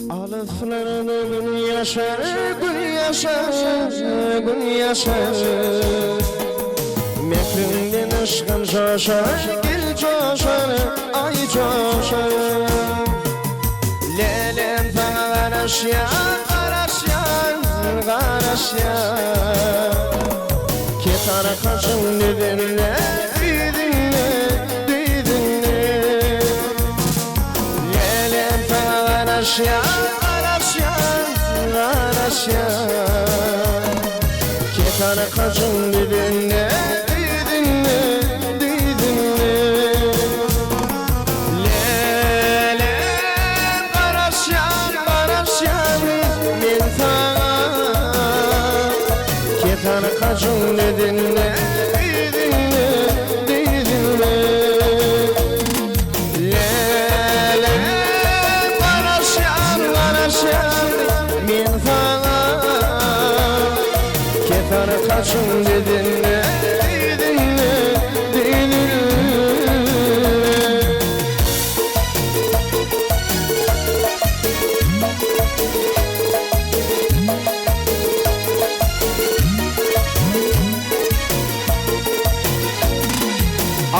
Alyslarda gün ýaşar, gün ýaşar, gün ýaşar. Mähriňden yşkym joşar, gül joşar, aý joşar. Lälem saňa garaşýan, garaşýan, garaşýan. Ketar kaşyň düzünde, düzünde, düzünde. Lälem saňa garaşýan, garaşýan, garaşýan. Ketar kaşyň düzünde, düzünde, düzünde. Lälem garaşýan, garaşýan men saňa. Ketar kaşyň düzünde, düzünde, düzünde. Lälem garaşýan, garaşýan men saňa. Ketar kaşyň düzünde, düzünde, düzünde.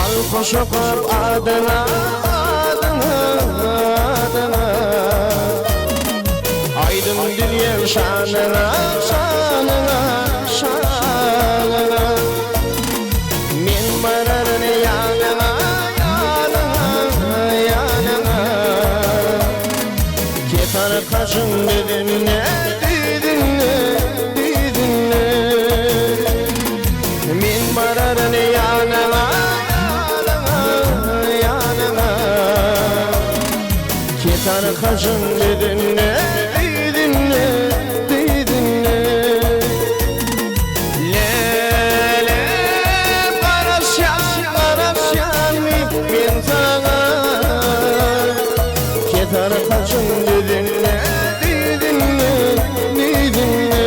Al goşup adyna, adyna, adyna. Aýdym dünýäň şanyna, şanyna, şanyna. Men bararyn ýanyňa, ýanyňa, ýanyňa. Ketar kaşyň düzünde, düzünde, düzünde. Men bararyn ýanyňa, ýanyňa, ýanyňa. Ketar kaşyň düzünde, düzünde, düzünde. Lälem garaşýan, garaşýan men saňa. Ketar kaşyň düzünde, düzünde, düzünde.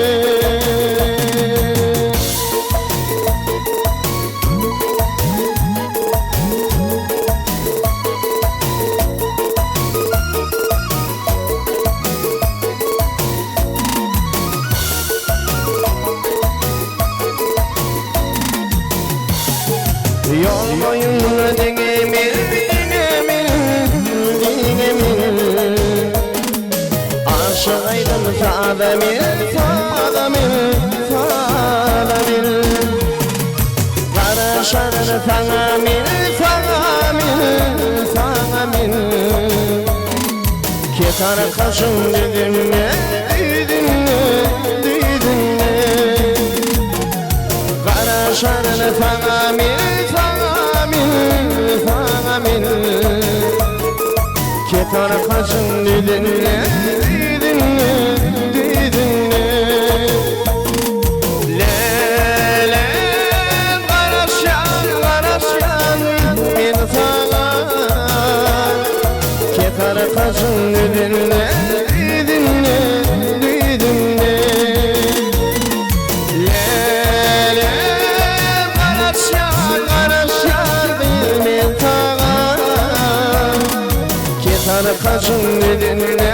Ýol boýunda diňe men, diňe men, diňe men. Aşyk aýdym saza men, saza men, saza men. Garaşaryn saňa men, saňa men, saňa men. Ketar kaşyň düzünde, düzünde, düzünde. Garaşaryn saňa men, saňa men, saňa men. Ketar kaşyň düzünde, düzünde, düzünde. Lälem garaşýan, garaşýan men saňa. Ketar kaşyň düzünde, düzünde, düzünde. Lälem garaşýan, garaşýan men saňa. Ketar kaşyň düzünde,